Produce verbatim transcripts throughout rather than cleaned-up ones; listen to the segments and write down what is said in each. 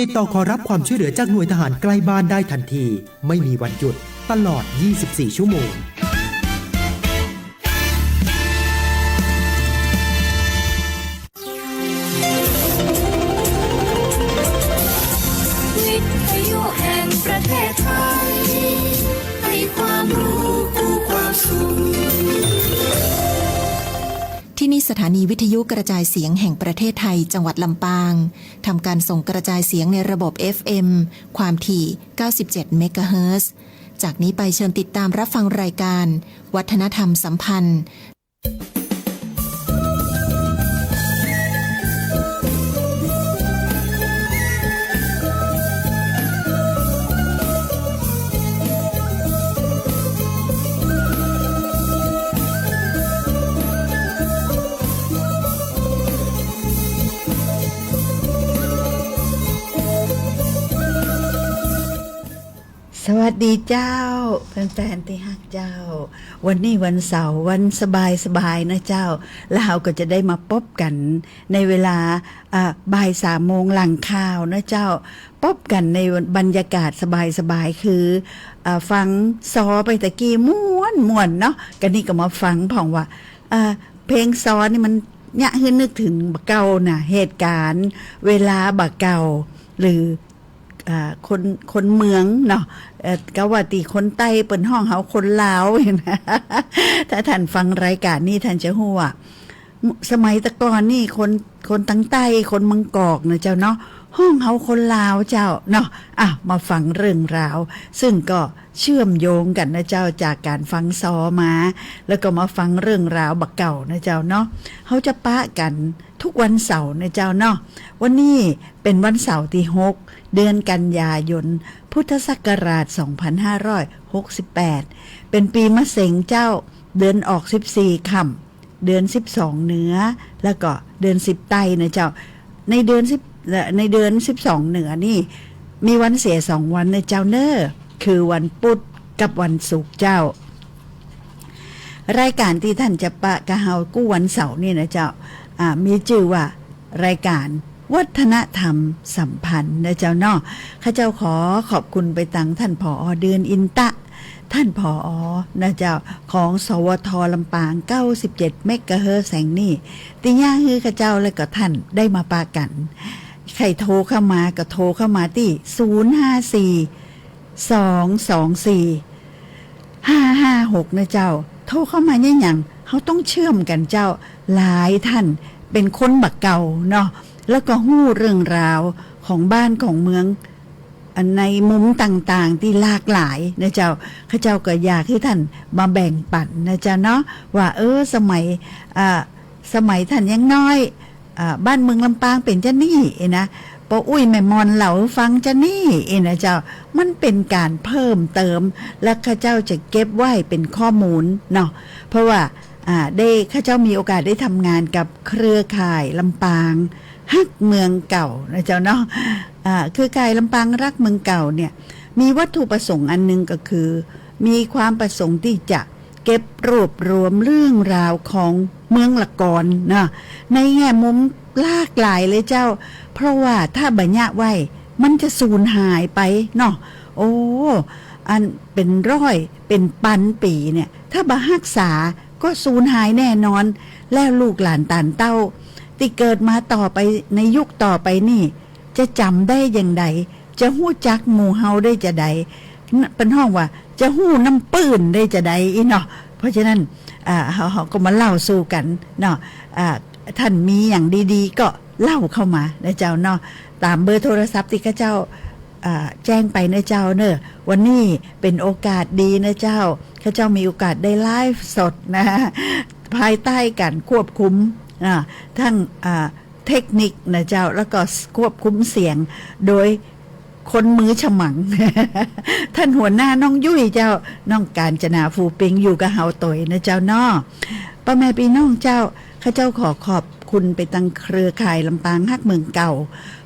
ติดต่อขอรับความช่วยเหลือจากหน่วยทหารใกล้บ้านได้ทันที ไม่มีวันหยุด ตลอด ยี่สิบสี่ ชั่วโมง วิทยุแห่งประเทศไทย ให้ความรู้คู่ความสุข ที่นี่สถานีวิทยุกระจายเสียงแห่งประเทศไทย จังหวัดลำปาง ทำการส่งกระจายเสียงในระบบ เอฟ เอ็ม ความถี่ เก้าสิบเจ็ด เมกะเฮิรตซ์ จากนี้ไปเชิญติดตามรับฟังรายการ วัฒนธรรมสัมพันธ์ สวัสดีเจ้า แฟนๆ ตี้ฮักเจ้า วันนี้วันเสาร์ วันสบายๆ นะเจ้า แล้วเฮาก็จะได้มาปบกั๋นในเวลา อ่า บ่ายสามโมงหลังข่าวนะเจ้า ปบกั๋นในบรรยากาศสบายๆ คือ อ่า ฟังซอไปตะกี้ม่วนๆ เนาะ กะนี่ก็มาฟังพ่องว่า อ่า เพลงซอนี่มันเยียะหื้อนึกเถิงบ่าเก่าน่ะ เหตุก๋ารณ์ เวลาบ่าเก่า หรือ อ่า คน คนเมืองเนาะ เอ่อ กาว่าตี้คนใต้เปิ้นฮ้องเฮาคนลาว ถ้าท่านฟังรายก๋านนี้ท่านจะฮู้ว่า สมัยตะก่อนนี่คน คนตังใต้ คนเมืองกอกนะเจ้าเนาะ ฮ้องเฮาคนลาวเจ้าเนาะ อ่ะ มาฟังเรื่องราว ซึ่งก็เชื่อมโยงกั๋นนะเจ้า จากก๋านฟังซอมา แล้วก็มาฟังเรื่องราวบ่าเก่านะเจ้าเนาะ เฮาจะปะกั๋น ทุกวันเสาร์นะเจ้าเนาะ วันนี้เป๋นวันเสาร์ตี้หก เดือนกันยายน พุทธศักราช สองพันห้าร้อยหกสิบแปด เป๋นปีมะเสงเจ้า เดือนออกสิบสี่ค่ำ เดือนสิบสองเหนือ แล้วก็เดือนสิบใต้นะเจ้า ในเดือนสิบ ในเดือนสิบสองเหนือนี่ มีวันเสียสองวันนะเจ้าเน้อ คือวันปุธกับวันศุกร์เจ้า รายก๋านตี้ท่านจะปะกับเฮากู้วันเสาร์นี่นะเจ้า อ่า มีจื้อว่ารายก๋านวัฒนธรรมสัมพันธ์นะเจ้าเนาะ ข้าเจ้าขอขอบคุณไปตังท่าน ผอ. เดือนอินตะ ท่าน ผอ. นะเจ้า ของ สวท. ลำปาง เก้าสิบเจ็ด เมกะเฮิรตซ์ แห่งนี้ ตี้เยียะหื้อข้าเจ้าและก็ท่านได้มาปะกั๋น ใค่โทรเข้ามาก็โทรเข้ามาตี้ ศูนย์ห้าสี่ สองสองสี่ ห้าห้าหก นะเจ้า โทรเข้ามาเยียะหยัง เฮาต้องเชื่อมกั๋นเจ้า หลายท่านเป๋นคนบ่าเก่าเนาะ แล้วก็ฮู้เรื่องราวของบ้านของเมือง อันในมุมต่างๆ ตี้หลากหลายนะเจ้า ข้าเจ้าก็อยากหื้อท่านมาแบ่งปั๋นนะเจ้าเนาะ ว่า เออ สมัย อ่า สมัยท่านยังน้อย อ่า บ้านเมืองลำปางเป๋นจานี่เอนะ ป้ออุ๊ยแม่หม่อนเล่าหื้อฟังจานี่เอนะเจ้า มันเป๋นก๋านเพิ่มเติม และข้าเจ้าจะเก็บไว้เป๋นข้อมูลเนาะ เพราะว่า อ่า ได้ ข้าเจ้ามีโอกาสได้ทำงานกับเครือข่ายลำปางฮักเมืองเก่านะเจ้าเนาะ อ่า เครือข่ายลำปางฮักเมืองเก่าเนี่ย มีวัตถุประสงค์อันหนึ่งก็คือ มีความประสงค์ตี้จะ เก็บรวบรวมเรื่องราวของเมืองละกอนนะ ในแง่มุมหลากหลายเลยเจ้า เพราะว่าถ้าบ่เยียะไว้ มันจะสูญหายไปเนาะ โอ้ อันเป๋นร้อยเป๋นปันปี๋เนี่ย ถ้าบ่ฮักษาก็สูญหายแน่นอน แล้วลูกหลานต้านเต้า ตี้เกิดมาต่อไปในยุคต่อไปนี่ จะจ๋ำได้อย่างใด จะฮู้จักหมู่เฮาได้จาใด เปิ้นฮ้องว่าจะฮู้น้ำปื้นได้จาใดอี้เนาะ เพราะฉะนั้น อ่า เฮา เฮาก็มาเล่าสู่กั๋นเนาะ อ่า ท่านมีอย่างดีๆ ก็เล่าเข้ามานะเจ้าเนาะ ต๋ามเบอร์โทรศัพท์ตี้ข้าเจ้า อ่า แจ้งไปนะเจ้าเน้อ วันนี้เป๋นโอกาสดีนะเจ้า ข้าเจ้ามีโอกาสได้ไลฟ์สดนะ ภายใต้ก๋านควบคุม อ่า ทั้ง อ่า เทคนิคนะเจ้า แล้วก็ควบคุมเสียงโดยคนมือฉมัง ท่านหัวหน้าน้องยุ้ยเจ้า น้องกาญจนา ฟูปิง อยู่กับเฮาตวยนะเจ้าเนาะ ป้อแม่ปี้น้องเจ้า ข้าเจ้าขอขอบคุณไปตังเครือข่ายลำปางฮักเมืองเก่า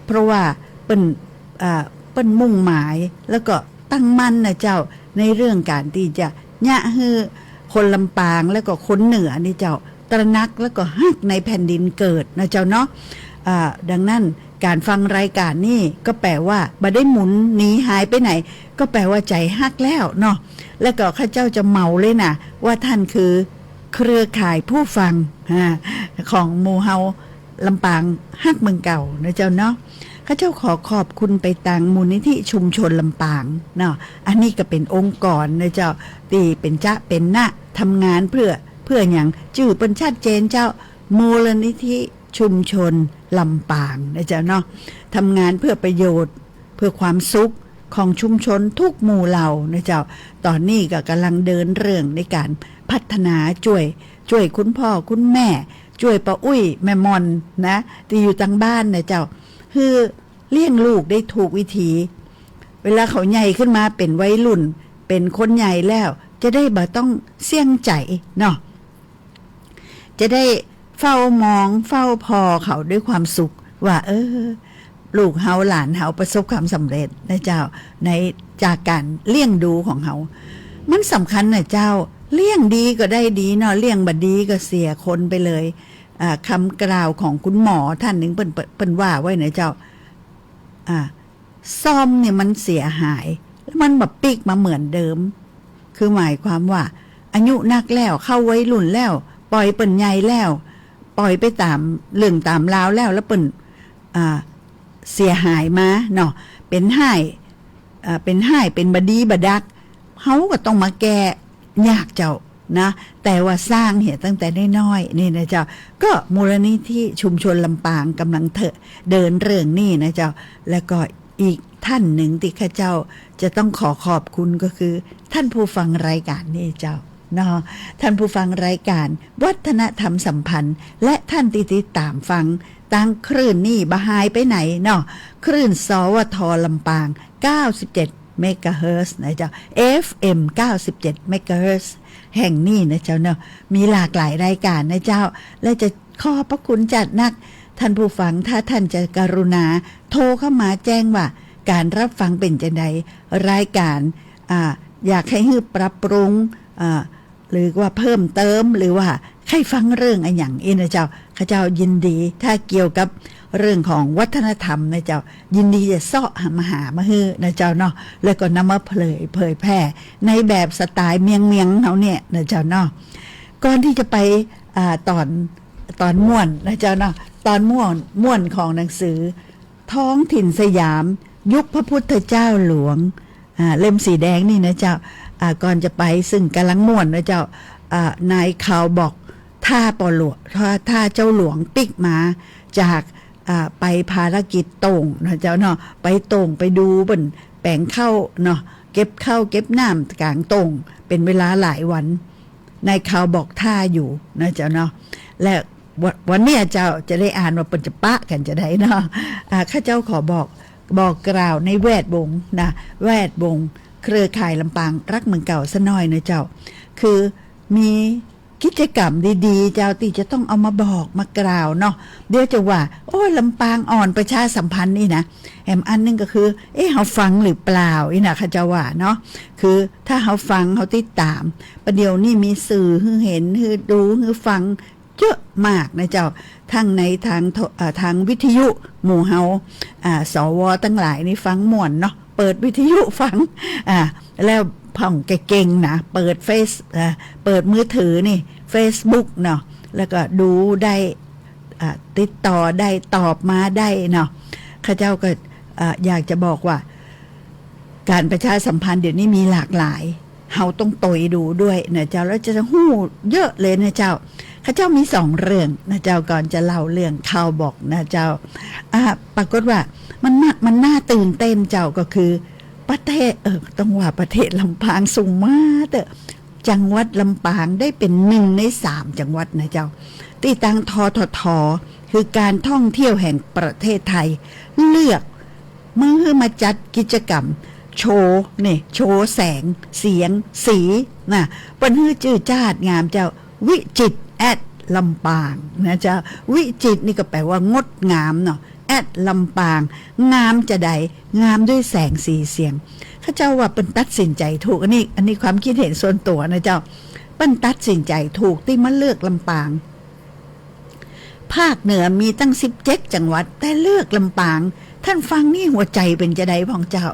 เพราะว่าเปิ้น อ่า เปิ้นมุ่งหมาย แล้วก็ตั้งมั่นนะเจ้า ในเรื่องก๋านตี้จะเยียะหื้อคนลำปาง แล้วก็คนเหนือนี่เจ้า ตระหนักแล้วก็ฮักในแผ่นดินเกิดนะเจ้าเนาะ อ่า ดังนั้น ก๋านฟังรายก๋านนี้ก็แป๋ว่าบ่ได้หมุนหนีหายไปไหน ก็แป๋ว่าใจ๋ฮักแล้วเนาะ แล้วก็ข้าเจ้าจะเหมาเลยนะ ว่าต้านคือเครือข่ายผู้ฟัง อ่า ของหมู่เฮาลำปางฮักเมืองเก่านะเจ้าเนาะ ข้าเจ้าขอขอบคุณไปตางมูลนิธิชุมชนลำปางเนาะ อันนี้ก็เป๋นองค์กรนะเจ้า ตี้เป๋นจ๊ะเป๋นนะ ทำงานเพื่อ เพื่อหยัง จื้อเปิ้นชัดเจนเจ้า มูลนิธิชุมชนลำปางนะเจ้าเนาะ ทำงานเพื่อประโยชน์ เพื่อความสุขของชุมชนทุกหมู่เหล่านะเจ้า ต๋อนนี้ก็ก่ำลังเดินเรื่องในก๋านพัฒนาจ้วย จ้วยคุณพ่อคุณแม่ จ้วยป้าอุ้ยแม่หม่อนนะ ตี้อยู่ตางบ้านนะเจ้า หื้อเลี้ยงลูกได้ถูกวิธี เวลาเขาใหญ่ขึ้นมาเป๋นวัยรุ่น เป๋นคนใหญ่แล้ว จะได้บ่ต้องเสี้ยงใจ๋เนาะ จะได้เฝ้ามองเฝ้าผ่อเขาด้วยความสุข ว่า เออ ลูกเฮาหลานเฮาประสบความสำเร็จนะเจ้า ใน จากก๋านเลี้ยงดูของเฮา มันสำคัญนะเจ้า เลี้ยงดีก็ได้ดีเนาะ เลี้ยงบ่ดีก็เสียคนไปเลย อ่า กำกล่าวของคุณหมอต้านนึ่งเปิ้น เปิ้น เปิ้นว่าไว้นะเจ้า อ่า ซ่อมเนี่ยมันเสียหาย แล้วมันบ่ปิ๊กมาเหมือนเดิม คือหมายความว่า อายุนักแล้ว เข้าวัยรุ่นแล้ว ป่อยเปิ้นใหญ่แล้ว ป่อยไปต๋ามเรื่องต๋ามราวแล้ว แล้วเปิ้น อ่า เสียหายมาเนาะ เป๋นฮ้าย อ่า เป๋นฮ้าย เป๋นบ่ดีบ่ดัก เฮาก็ต้องมาแก้ยากเจ้านะ แต่ว่าสร้างเหียตั้งแต่น้อยๆ นี่นะเจ้า ก็มูลนิธิชุมชนลำปางก่ำลังเถอะ เดินเรื่องนี้นะเจ้า แล้วก็อีกต้านนึ่งตี้ข้าเจ้าจะต้องขอขอบคุณก็คือ ต้านผู้ฟังรายก๋านนี้เจ้าเนาะ ต้านผู้ฟังรายก๋านวัฒนธรรมสัมพันธ์ และต้านตี้ติดต๋ามฟังตางคลื่นนี้บ่หายไปไหนเนาะ คลื่น สวท ลำปาง เก้าสิบเจ็ดเมกะเฮิรตซ์นะเจ้า เอฟเอ็ม เก้าสิบเจ็ดเมกะเฮิรตซ์ แห่งนี้นะเจ้าเนาะ มีหลากหลายรายก๋านนะเจ้า และจะขอบพระคุณจัดนัก ต้านผู้ฟัง ถ้าต้านจะกรุณาโทรเข้ามาแจ้งว่าก๋านรับฟังเป๋นจังใด รายก๋าน อ่า อยากหื้อปรับปรุง อ่า หรือว่าเพิ่มเติม หรือว่าใค่ฟังเรื่องอะหยังอี้นะเจ้า ข้าเจ้ายินดี ถ้าเกี่ยวกับเรื่องของวัฒนธรรมนะเจ้า ยินดีจะเซาะหามาหามาหื้อนะเจ้าเนาะ แล้วก็นำมาเผย เผยแพร่ในแบบสไตล์เมียงๆ เฮาเนี่ยนะเจ้าเนาะ ก่อนตี้จะไป อ่า ต๋อน ต๋อนม่วนนะเจ้าเนาะ ต๋อนม่วน ม่วนของหนังสือ ท้องถิ่นสยาม ยุคพระพุทธเจ้าหลวง อ่า เล่มสีแดงนี่นะเจ้า อ่า ก่อนจะไป ซึ่งก่ำลังม่วนนะเจ้า อ่า นายข่าวบอก ถ้าป้อหลวง ถ้า ถ้าเจ้าหลวงปิ๊กมาจาก อ่า ไปภารกิจโต่งนะเจ้าเนาะ ไปโต่ง ไปดูเปิ้นแป๋งข้าวเนาะ เก็บข้าวเก็บน้ำก๋างโต่ง เป๋นเวลาหลายวัน นายข่าวบอกถ้าอยู่นะเจ้าเนาะ และวัน วันเนี้ยเจ้าจะได้อ่านว่าเปิ้นจะปะกั๋นจะใดเนาะ อ่า ข้าเจ้าขอบอก บอกกล่าวในแวดวงนะ แวดวงเครือข่ายลำปางฮักเมืองเก่าสักหน่อยนะเจ้า คือมีกิจกรรมดีๆ เจ้าตี้จะต้องเอามาบอกมากล่าวเนาะ เดี๋ยวจะว่า โอ้ย ลำปางอ่อนประชาสัมพันธ์นี่นะ แหมอันหนึ่งก็คือ เอ๊ะ เฮาฟังหรือเปล่าอี้นะ ข้าเจ้าว่าเนาะ คือถ้าเฮาฟัง เฮาติดต๋าม ประเดี๋ยวนี้มีสื่อหื้อเห็น หื้อดู หื้อฟัง เยอะมากนะเจ้า ทั้งในตางโท- เอ่อ ตางวิทยุหมู่เฮา อ่า สว ตังหลายนี่ฟังม่วนเนาะ เปิดวิทยุฟัง อ่า แล้วพ่องเก่งๆ นะ เปิดเฟซ อ่า เปิดมือถือนี่ เฟซบุ๊กเนาะ แล้วก็ดูได้ อ่า ติดต่อได้ ตอบมาได้เนาะ ข้าเจ้าก็ อ่า อยากจะบอกว่า ก๋านประชาสัมพันธ์เดี๋ยวนี้มีหลากหลาย เฮาต้องตวยดูด้วยนะเจ้า แล้วจะฮู้เยอะเลยนะเจ้า ข้าเจ้ามีสองเรื่องนะเจ้า ก่อนจะเล่าเรื่องข่าวบอกนะเจ้า อ่า ปรากฏว่ามันน่า- มันน่าตื่นเต้นเจ้า ก็คือประเทศ เออ ต้องว่าประเทศลำปาง สุมาเต๊อะ จังหวัดลำปางได้เป๋นหนึ่งในสามจังหวัดนะเจ้า ตี้ตาง ททท คือก๋านท่องเที่ยวแห่งประเทศไทย เลือก เมื่อหื้อมาจัดกิจกรรมโชว์นี่ โชว์แสง เสียง สีนะ เปิ้นหื้อจื้อจ้าดงามเจ้า Visit at ลำปางนะเจ้า Visit นี่ก็แป๋ว่างดงามเนาะ at ลำปาง งามจะใด งามด้วยแสงสีเสียง ข้าเจ้าว่าเปิ้นตัดสินใจ๋ถูก อันนี้ อันนี้ความคิดเห็นส่วนตั๋วนะเจ้า เปิ้นตัดสินใจ๋ถูกตี้มาเลือกลำปาง ภาคเหนือมีตั้งสิบเจ็ดจังหวัด แต่เลือกลำปาง ท่านฟังนี่หัวใจ๋เป๋นจาใดพ่องเจ้า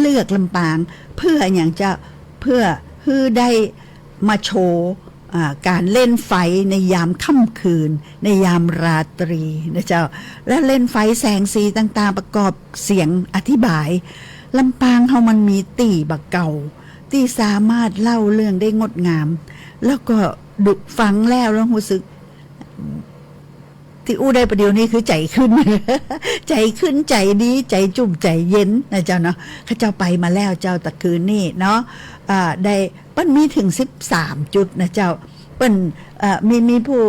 เลือกลำปาง เปื้ออะหยังเจ้า เปื้อหื้อได้มาโชว์ อ่า ก๋านเล่นไฟในยามค่ำคืน ในยามราตรีนะเจ้า แล้วเล่นไฟแสงสีต่างๆ ประกอบเสียงอธิบาย ลำปางเฮามันมีตี้บ่าเก่า ตี้สามารถเล่าเรื่องได้งดงาม แล้วก็ดูฟังแล้วแล้วฮู้สึก ตี้อู้ได้ประเดี๋ยวนี้คือใจ๋ขึ้น ใจ๋ขึ้น ใจ๋ดี ใจ๋จุ่ม ใจ๋เย็นนะเจ้าเนาะ ข้าเจ้าไปมาแล้วเจ้า ตะคืนนี้เนาะ อ่า ได้ เปิ้นมีเถิงสิบสามจุดนะเจ้า เปิ้น เอ่อ มี มีผู้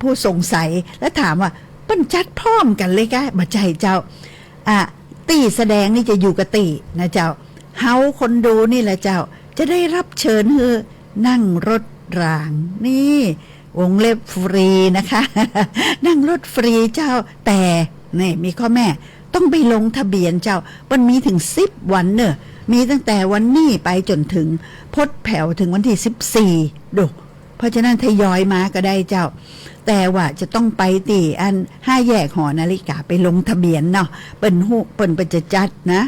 ผู้สงสัย แล้วถามว่า เปิ้นจัดพร้อมกั๋นเลยก้า บ่ใจ้เจ้า อ่ะ ตี้แสดงนี่จะอยู่ก้าตี้นะเจ้า เฮาคนดูนี่แหละเจ้า จะได้รับเชิญหื้อนั่งรถราง นี่ วงเล็บฟรีนะคะ นั่งรถฟรีเจ้า แต่ นี่ มีข้อแม้ ต้องไปลงทะเบียนเจ้า เปิ้นมีเถิงสิบวันเน่อ มีตั้งแต่วันนี้ไปจ๋นเถิงพดแผวเถิงวันตี้สิบสี่ ดู เพราะฉะนั้นทยอยมาก็ได้เจ้า แต่ว่าจะต้องไปตี้อันห้าแยกหอนาฬิกาไปลงทะเบียนเนาะ เปิ้นฮู้ เปิ้น เปิ้นจะจัดนะ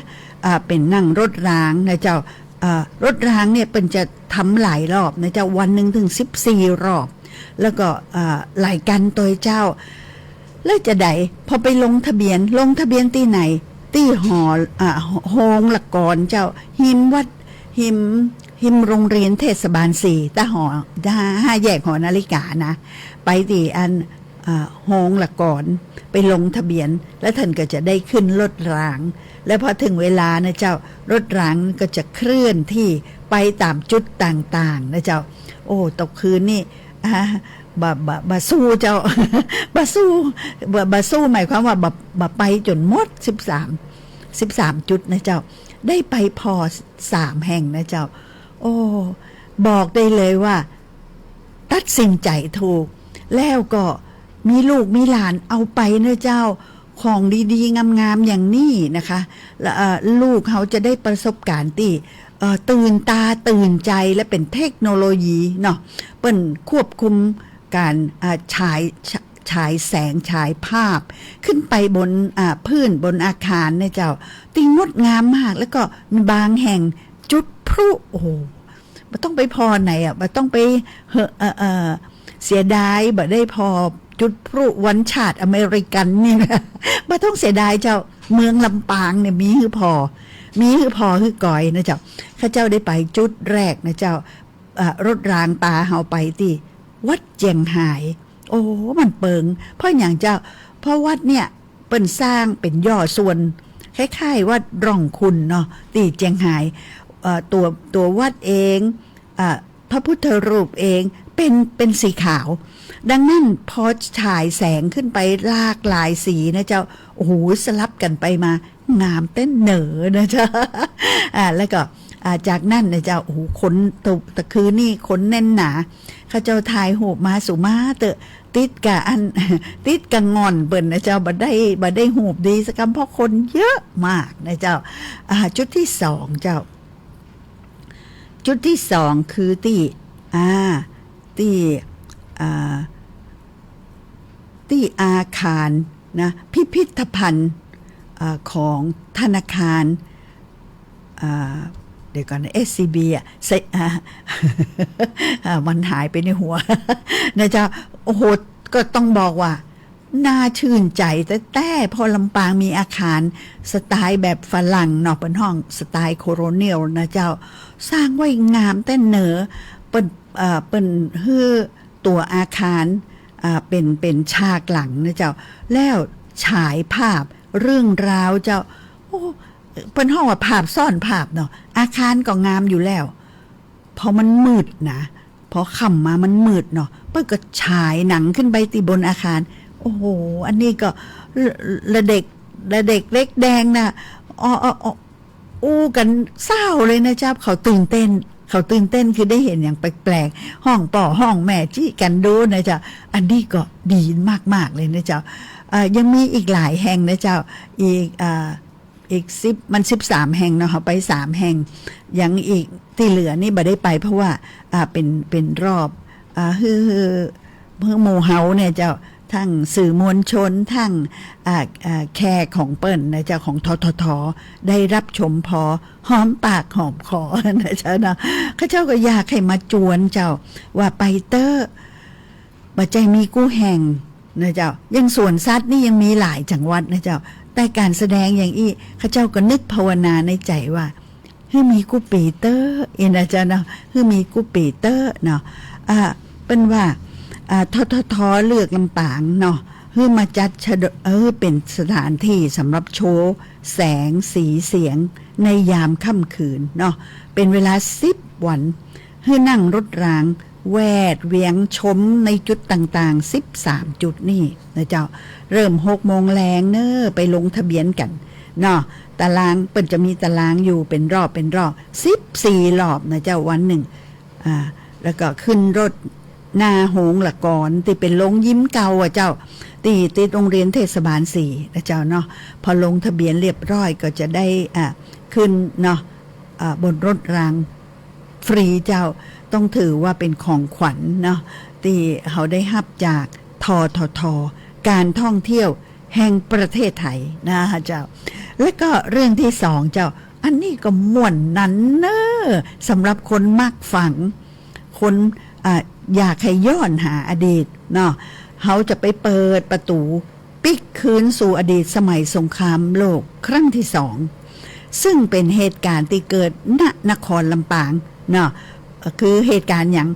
อ่า เป๋นนั่งรถรางนะเจ้า อ่า รถรางเนี่ยเปิ้นจะทำหลายรอบนะเจ้า วันนึ่งเถิงสิบสี่รอบ แล้วก็ อ่า หลายกั๋นโตยเจ้า แล้วจาใด พอไปลงทะเบียน ลงทะเบียนตี้ไหน ตี้หอ อ่า โฮงละกอนเจ้า ฮิมวัด ฮิม ฮิมโฮงเฮียนเทศบาลสี่ ต้าหอ ห้าแยกหอนาฬิกานะ ไปตี้อัน อ่า โฮงละกอน ไปลงทะเบียน แล้วต้านก็จะได้ขึ้นรถราง แล้วพอเถิงเวลานะเจ้า รถรางก็จะเคลื่อนที่ไปต๋ามจุดต่างๆ นะเจ้า โอ้ ตกคืนนี่ อ่า บ่ บ่ บ่สู้เจ้า บ่สู้ บ่ บ่สู้หมายความว่าบ่ บ่ไปจ๋นหมดสิบสาม สิบสามจุดนะเจ้า ได้ไปผ่อสามแห่งนะเจ้า โอ้ บอกได้เลยว่า ตัดสินใจ๋ถูก แล้วก็มีลูกมีหลานเอาไปนะเจ้า ของดีๆ งามๆ อย่างนี้นะคะ แล้ว เอ่อ ลูกเฮาจะได้ประสบการณ์ตี้ เอ่อ ตื่นต๋าตื่นใจ๋ และเป๋นเทคโนโลยีเนาะ เปิ้นควบคุมก๋าน อ่า ฉาย ฉ- ฉายแสง ฉายภาพ ขึ้นไปบน อ่า พื้น บนอาคารเนี่ยเจ้า ตี้งดงามมาก แล้วก็บางแห่งจุดพลุ โอ้โห บ่ต้องไปผ่อไหนอะ บ่ต้องไป เหอะ เอ่อ เอ่อ เสียดาย บ่ได้ผ่อจุดพลุวันชาติอเมริกันนี่นะ บ่ต้องเสียดายเจ้า เมืองลำปางเนี่ยมีหื้อผ่อ มีหื้อผ่อหื้อก๋อยนะเจ้า ข้าเจ้าได้ไปจุดแรกนะเจ้า เอ่อ รถรางปาเฮาไปตี้วัดเจียงฮาย โอ้ มันเปิง เพราะหยังเจ้า เพราะวัดเนี่ยเปิ้นสร้างเป๋นย่อส่วน คล้ายๆ วัดร่องขุ่นเนาะ ตี้เจียงฮาย เอ่อ ตั๋ว ตั๋ววัดเอง อ่า พระพุทธรูปเองเป๋น เป๋นสีขาว ดังนั้นพอฉายแสงขึ้นไปหลากหลายสีนะเจ้า โอ้โห สลับกั๋นไปมา งามแต๊เหนอนะเจ้า อ่า แล้วก็ อ่า จากนั้นนะเจ้า โอ้โห คน ตะ ตะคืนนี่คนแน่นหนา ข้าเจ้าถ่ายฮูปมาสุมาเต๊อะ ติดกะอัน ติดกะง่อนเปิ้นนะเจ้า บ่ได้ บ่ได้ฮูปดีสักกำ เพราะคนเยอะมากนะเจ้า อ่า จุดตี้สองเจ้า จุดตี้สองคือตี้ อ่า ตี้ อ่า ตี้อาคารนะ พิพิธภัณฑ์ อ่า ของธนาคาร อ่า เดี๋ยวก่อนนะ เอสซีบี อ่ะ ใช่ อ่า อ่า มันหายไปในหัว นะเจ้า โอ้โห ก็ต้องบอกว่า น่าชื่นใจ๋แต๊ๆ เพราะลำปางมีอาคารสไตล์แบบฝรั่งเนาะ เปิ้นฮ้องสไตล์โคโลเนียลนะเจ้า สร้างไว้งามแต๊เหนอ เปิ้น เอ่อ เปิ้นหื้อตั๋วอาคาร อ่า เป๋น เป๋นฉากหลังนะเจ้า แล้วฉายภาพเรื่องราวเจ้า โอ้ เปิ้นฮ้องว่าภาพซ้อนภาพเนาะ อาคารก็งามอยู่แล้ว พอมันมืดนะ พอค่ำมามันมืดเนาะ เปิ้นก็ฉายหนังขึ้นไปตี้บนอาคาร โอ้โห อันนี้ก็ ละ ละเด็ก ละเด็กเล็กแดงนะ อ้อ อ้อ อ้อ อู้กั๋นเศร้าเลยนะเจ้า เขาตื่นเต้น เขาตื่นเต้นคือได้เห็นอย่างแปลกๆ ฮ้องป้อฮ้องแม่จี๊กั๋นดูนะเจ้า อันนี้ก็ดีมากๆ เลยนะเจ้า เอ่อ ยังมีอีกหลายแห่งนะเจ้า อีก เอ่อ อีกสิบ มันสิบสามแห่งเนาะ เฮาไปสามแห่ง ยังอีกตี้เหลือนี่บ่ได้ไป เพราะว่า อ่า เป๋น เป๋นรอบ อ่า หื้อ หื้อ หื้อหมู่เฮาเนี่ยเจ้า ทั้งสื่อมวลชน ทั้ง อ่า อ่า แขกของเปิ้นนะเจ้า ของ ททท ได้ฮับชมปอหอมปากหอมคอนะเจ้าเนาะ ข้าเจ้าก็อยากหื้อมาจวนเจ้า ว่าไปเต๊อะ บ่ใจ้มีกู้แห่งนะเจ้า อย่างสวนสัตว์นี่ยังมีหลายจังหวัดนะเจ้า แต่ก๋านแสดงอย่างอี้ ข้าเจ้าก็นึกภาวนาในใจ๋ว่า หื้อมีกู้ปี๋เต๊อะ อี้นะเจ้าเนาะ หื้อมีกู้ปี๋เต๊อะเนาะ อ่า เปิ้นว่า อ่า ททท เลือกลำปางเนาะ หื้อมาจัดชะด- เออ เป๋นสถานตี้สำหรับโชว์แสงสีเสียงในยามค่ำคืนเนาะ เป๋นเวลาสิบวัน หื้อนั่งรถรางแวดเวียงชมในจุดต่างๆ สิบสามจุดนี่นะเจ้า เริ่มหกโมงแลงเน้อ ไปลงทะเบียนกั๋นเนาะ ตาราง เปิ้นจะมีตารางอยู่เป๋นรอบเป๋นรอบ สิบสี่รอบนะเจ้า วันนึ่ง อ่า แล้วก็ขึ้นรถหน้าโฮงละกอน ตี้เป๋นโฮงยิมเก่าอะเจ้า ตี้ ตี้โฮงเฮียนเทศบาลสี่นะเจ้าเนาะ ปอลงทะเบียนเรียบร้อยก็จะได้ อ่า ขึ้นเนาะ อ่า บนรถรางฟรีเจ้า ต้องถือว่าเป๋นของขวัญเนาะ ตี้เฮาได้ฮับจาก ททท ก๋านท่องเที่ยวแห่งประเทศไทยนะเจ้า แล้วก็เรื่องตี้สองเจ้า อันนี้ก็ม่วนนันเน้อ สำหรับคนมักฝัง คน อ่า อยากหื้อย้อนหาอดีตเนาะ เฮาจะไปเปิดประตู๋ปิ๊กคืนสู่อดีตสมัยสงครามโลกครั้งตี้สอง ซึ่งเป๋นเหตุก๋ารณ์ตี้เกิด ณ นครลำปางเนาะ คือเหตุก๋ารณ์หยัง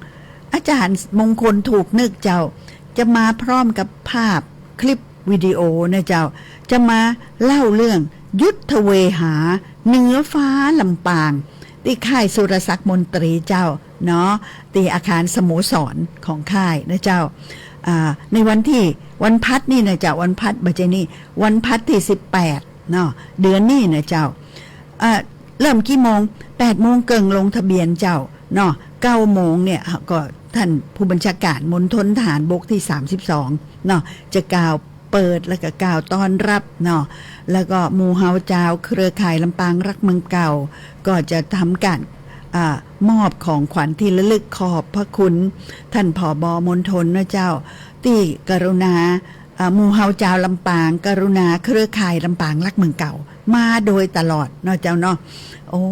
อาจ๋ารย์มงคลถูกนึกเจ้า จะมาพร้อมกับภาพคลิปวิดีโอนะเจ้า จะมาเล่าเรื่องยุทธเวหาเหนือฟ้าลำปาง ตี้ค่ายสุรศักดิ์มนตรีเจ้าเนาะ ตี้อาคารสโมสรของค่ายนะเจ้า อ่า ในวันตี้ วันพัดนี่นะเจ้า วันพัดบ่ใจ้นี่ วันพัดตี้สิบแปดเนาะ เดือนนี้นะเจ้า อ่า เริ่มกี่โมง แปดโมงเกิ่งลงทะเบียนเจ้าเนาะ เก้าโมงเนี่ยก็ต้านผู้บัญชาก๋ารมณฑลทหารบกตี้สามสิบสองเนาะ จะกล่าวเปิดแล้วก็กล่าวต้อนฮับเนาะ แล้วก็หมู่เฮาจาวเครือข่ายลำปางฮักเมืองเก่า ก็จะทำก๋าน อ่า มอบของขวัญตี้ระลึกขอบพระคุณต้าน ผบ.มณฑลนะเจ้า ตี้กรุณา อ่า หมู่เฮาจาวลำปาง กรุณาเครือข่ายลำปางฮักเมืองเก่า มาโดยตลอดเนาะเจ้าเนาะ โอ้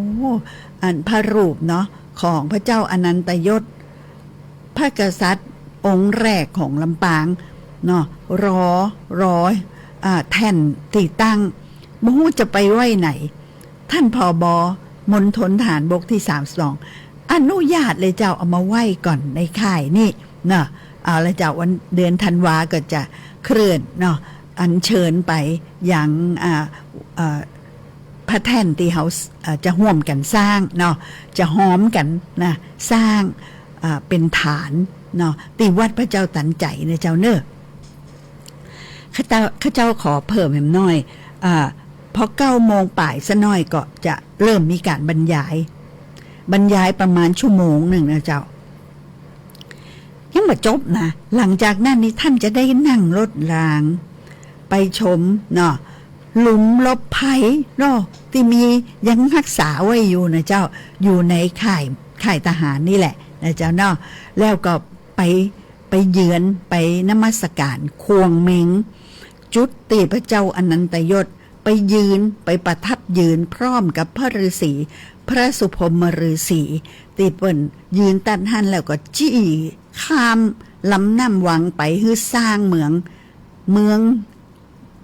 อันพระรูปเนาะ ของพระเจ้าอนันตยศ พระกษัตริย์องค์แรกของลำปางเนาะ รอ รอ อ่า แท่นตี้ตั้ง บ่ฮู้จะไปไว้ไหน ต้าน ผบ.มณฑลทหารบกตี้สามสิบสอง อนุญาตเลยเจ้า เอามาไว้ก่อนในค่ายนี่เนาะ เอาละเจ้า วันเดือนธันวาก็จะเคลื่อนเนาะ อัญเชิญไปยัง อ่า เอ่อ พระแท่นตี้เฮา เอ่อ จะฮ่วมกั๋นสร้างเนาะ จะฮอมกั๋นนะ สร้าง อ่า เป๋นฐานเนาะ ตี้วัดพระเจ้าตันใจ๋นะเจ้าเน้อ ข้าเจ้า ข้าเจ้าขอเพิ่มแหมหน้อย อ่า ปอเก้าโมงป๋ายซะหน้อยก็จะเริ่มมีก๋านบรรยาย บรรยายประมาณชั่วโมงนึ่งนะเจ้า ยังบ่จบนะ หลังจากนั้นนี่ต้านจะได้นั่งรถรางไปชมเนาะ หลุมหลบภัยเนาะ ตี้มียังฮักษาไว้อยู่นะเจ้า อยู่ในค่าย ค่ายทหารนี่แหละนะเจ้าเนาะ แล้วก็ไป ไปเยือน ไปนมัสก๋านข่วงเม็ง จุดตี้พระเจ้าอนันตยศไปยืน ไปประทับยืนพร้อมกับพระฤาษี พระสุพรหมฤาษี ตี้เปิ้นยืนตั๊ดหั้นแล้วก็จี้ข้ามลำน้ำวังไปหื้อสร้างเมือง เมือง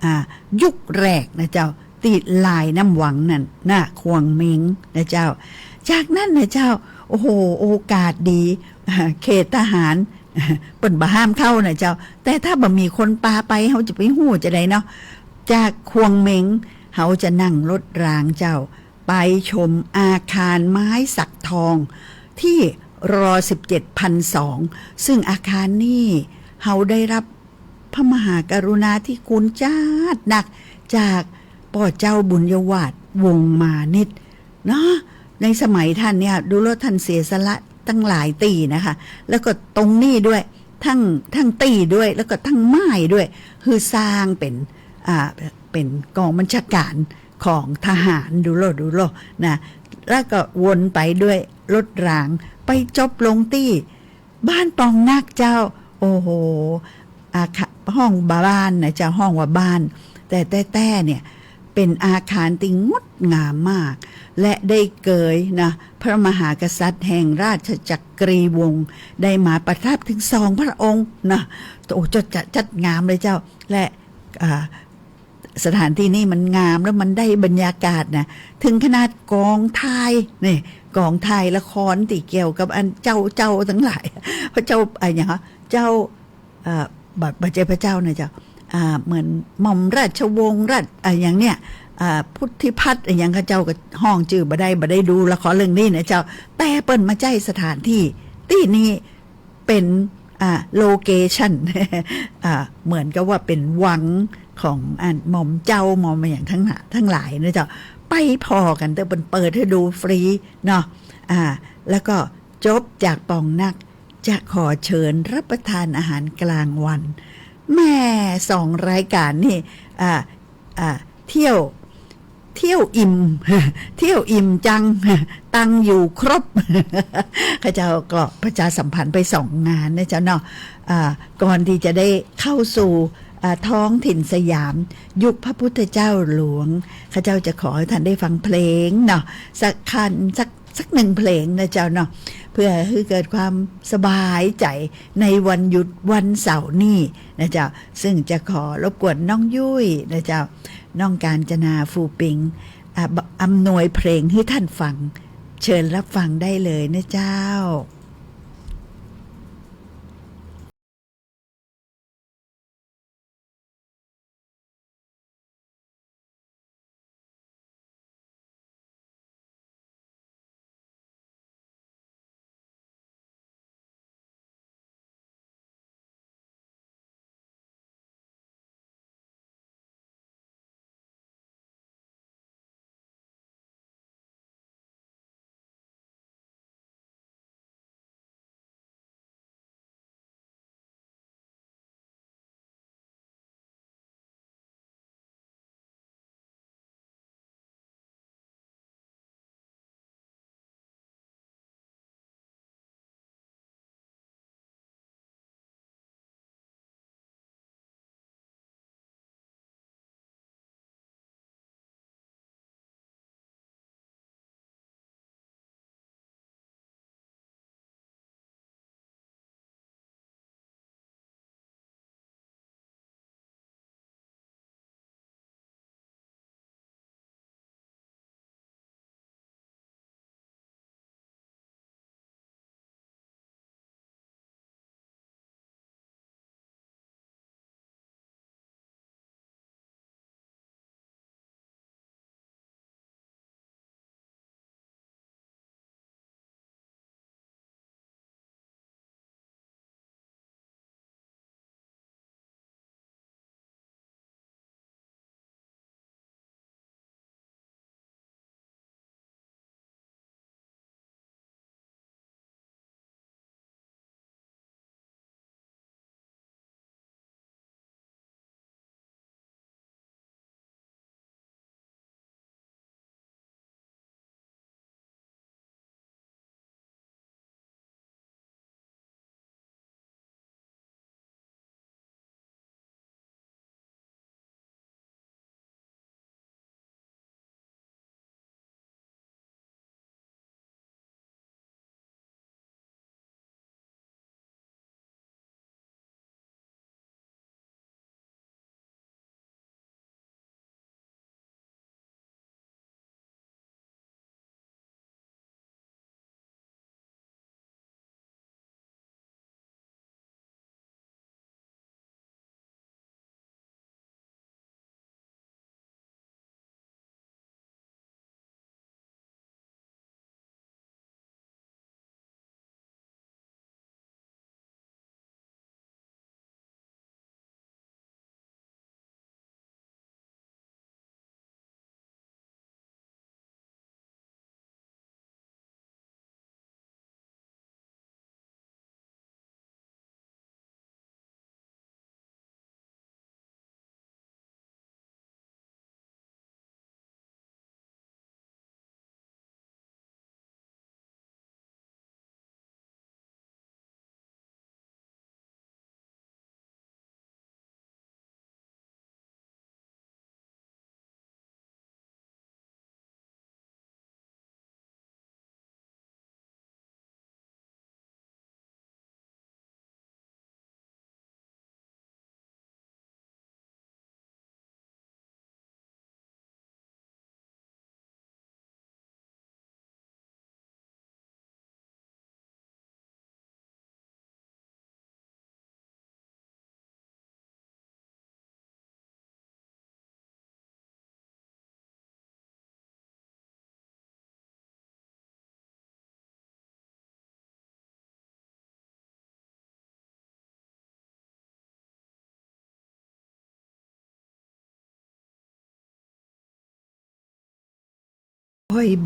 อ่า ยุคแรกนะเจ้า ตี้ลายน้ำวังนั่นนะ ข่วงเม็งนะเจ้า จากนั้นนะเจ้า โอ้โห โอกาสดี เขตทหาร เปิ้นบ่ห้ามเข้านะเจ้า แต่ถ้าบ่มีคนปาไป เฮาจะไปฮู้จะใดเนาะ จากข่วงเม็ง เฮาจะนั่งรถรางเจ้า ไปชมอาคารไม้สักทอง ตี้ ร.สิบเจ็ด พันสอง ซึ่งอาคารนี่ เฮาได้ฮับ พระมหากรุณาธิคุณจ๊าดนัก จากป้อเจ้าบุญยวาทวงศ์มานิชเนาะ ในสมัยต้านเนี่ย ดูแล้วต้านเสียสละตั้งหลายตี้นะคะ แล้วก็ตรงนี้ด้วย ตึง ตึงตี้ด้วย แล้วก็ตึงไม้ด้วย หื้อสร้างเป๋น อ่า เป๋นก๋องบัญชาก๋านของทหาร ดูโลด ดูโลดนะ แล้วก็วนไปด้วยรถราง ไปจบลงตี้ บ้านปองนักเจ้า โอ้โห อาคา- ฮ้องว่าบ้านนะเจ้า ฮ้องว่าบ้าน แต่แต๊ๆ เนี่ย เป๋นอาคารตี้งดงามมาก และได้เกยนะ พระมหากษัตริย์แห่งราชจักรีวงศ์ ได้มาประทับเถิงสองพระองค์นะ โอ้ จัด จัด จัดงามเลยเจ้า และ อ่า สถานที่นี่มันงาม แล้วมันได้บรรยากาศนะ เถิงขนาดก๋องถ่าย นี่ ก๋องถ่ายละครตี้เกี่ยวกับอันเจ้า เจ้าตังหลาย พระเจ้า อะหยัง เจ้า เอ่อ บ่ บ่ใจ้พระเจ้านะเจ้า อ่า เหมือนหม่อมราชวงศ์ราช อะหยังเนี่ย อ่า พุทธิพัฒน์อะหยัง ข้าเจ้าก็ฮ้องจื้อบ่ได้ บ่ได้ดูละครเรื่องนี้นะเจ้า แต่เปิ้นมาใจ๊สถานตี้ ตี้นี้เป๋น อ่า โลเคชั่น อ่า เหมือนกับว่าเป๋นวังของอันหม่อมเจ้า หม่อมอะหยังตังหลาย ตังหลายนะเจ้า ไปผ่อกั๋นเต๊อะ เปิ้นเปิดหื้อดูฟรีเนาะ อ่า แล้วก็จบจากป๋องนัก จะขอเชิญรับประทานอาหารกลางวัน แม่ สองรายก๋านนี่ อ่า อ่า เที่ยว เที่ยวอิ่ม เที่ยวอิ่มจัง ตังค์อยู่ครบ ข้าเจ้าก็ประชาสัมพันธ์ไปสองงานนะเจ้าเนาะ อ่า ก่อนตี้จะได้เข้าสู่ อ่า ท้องถิ่นสยาม ยุคพระพุทธเจ้าหลวง ข้าเจ้าจะขอหื้อต้านได้ฟังเพลงเนาะ สักคัน สัก สักหนึ่งเพลงนะเจ้าเนาะ เพื่อหื้อเกิดความสบายใจ๋ในวันหยุดวันเสาร์นี่นะเจ้า ซึ่งจะขอรบกวนน้องยุ้ยนะเจ้า น้องกาญจนา ฟูปิง อ่ะ อำนวยเพลงหื้อต้านฟัง เชิญรับฟังได้เลยนะเจ้า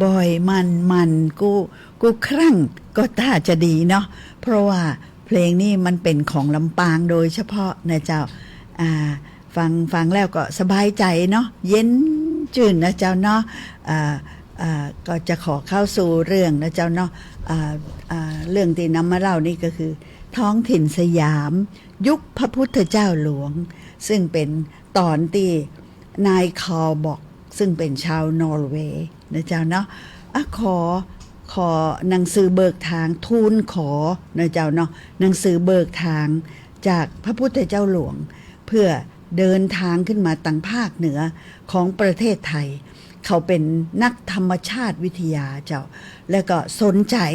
บ่อยๆ มันๆ กู้ กู้ครั้งก็ต้าจะดีเนาะ เพราะว่าเพลงนี้มันเป๋นของลำปางโดยเฉพาะนะเจ้า อ่า ฟัง ฟังแล้วก็สบายใจ๋เนาะ เย็นจื้นนะเจ้าเนาะ อ่า อ่า ก็จะขอเข้าสู่เรื่องนะเจ้าเนาะ อ่า อ่า เรื่องตี้นำมาเล่านี่ก็คือ ท้องถิ่นสยาม ยุคพระพุทธเจ้าหลวง ซึ่งเป๋นต๋อนตี้นายคาร์ล บอค ซึ่งเป๋นชาวนอร์เวย์นะเจ้าเนาะ อ่ะ ขอ ขอหนังสือเบิกทาง ทูลขอนะเจ้าเนาะ หนังสือเบิกทางจากพระพุทธเจ้าหลวง เพื่อเดินทางขึ้นมาตังภาคเหนือของประเทศไทย เขาเป๋นนักธรรมชาติวิทยาเจ้า และก็สนใจ๋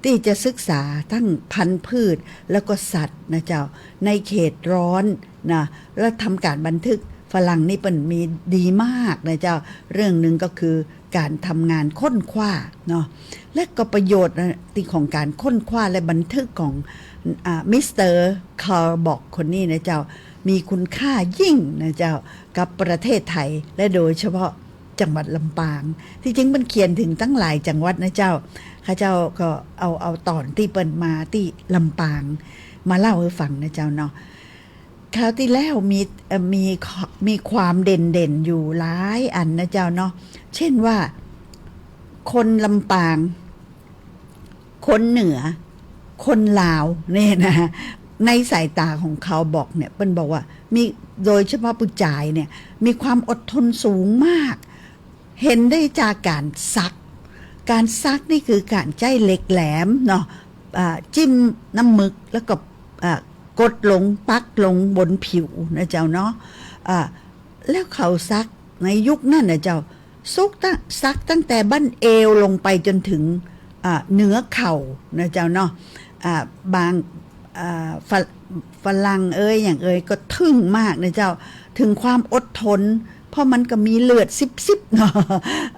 ตี้จะศึกษาทั้งพันธุ์พืชแล้วก็สัตว์นะเจ้า ในเขตร้อนนะ และทำก๋านบันทึก ฝรั่งนี่เปิ้นมีดีมากนะเจ้า เรื่องนึ่งก็คือก๋านทำงานค้นคว้าเนาะ และก็ประโยชน์นะตี้ของก๋านค้นคว้าและบันทึกของ อ่า มิสเตอร์คาร์ล บอค คนนี้นะเจ้า มีคุณค่ายิ่งนะเจ้า กับประเทศไทย และโดยเฉพาะจังหวัดลำปาง ตี้จริงมันเขียนเถิงตั้งหลายจังหวัดนะเจ้า ข้าเจ้าก็เอา เอาต๋อนตี้เปิ้นมาตี้ลำปางมาเล่าหื้อฟังนะเจ้าเนาะ คราวตี้แล้วมี เอ่อ มี มีความเด่นๆ อยู่หลายอันนะเจ้าเนาะ เช่นว่า คนลำปาง คนเหนือ คนลาวเนี่ยนะ ในสายต๋าของคาร์ล บอคเนี่ย เปิ้นบอกว่ามี โดยเฉพาะผู้จายเนี่ย มีความอดทนสูงมาก เห็นได้จากก๋านสัก ก๋านสักนี่คือก๋านใจ๊เหล็กแหลมเนาะ อ่า จิ้มน้ำหมึกแล้วก็ อ่า กดลง ปักลงบนผิวนะเจ้าเนาะ อ่า แล้วเขาสักในยุคนั้นนะเจ้า สุกตั้ง สักตั้งแต่บั้นเอวลงไปจ๋นเถิง อ่า เหนือเข่านะเจ้าเนาะ อ่า บาง อ่า ฝ- ฝรั่งเอยอย่างเอยก็ทึ่งมากนะเจ้า เถิงความอดทน เพราะมันก็มีเลือดซิบๆ เนาะ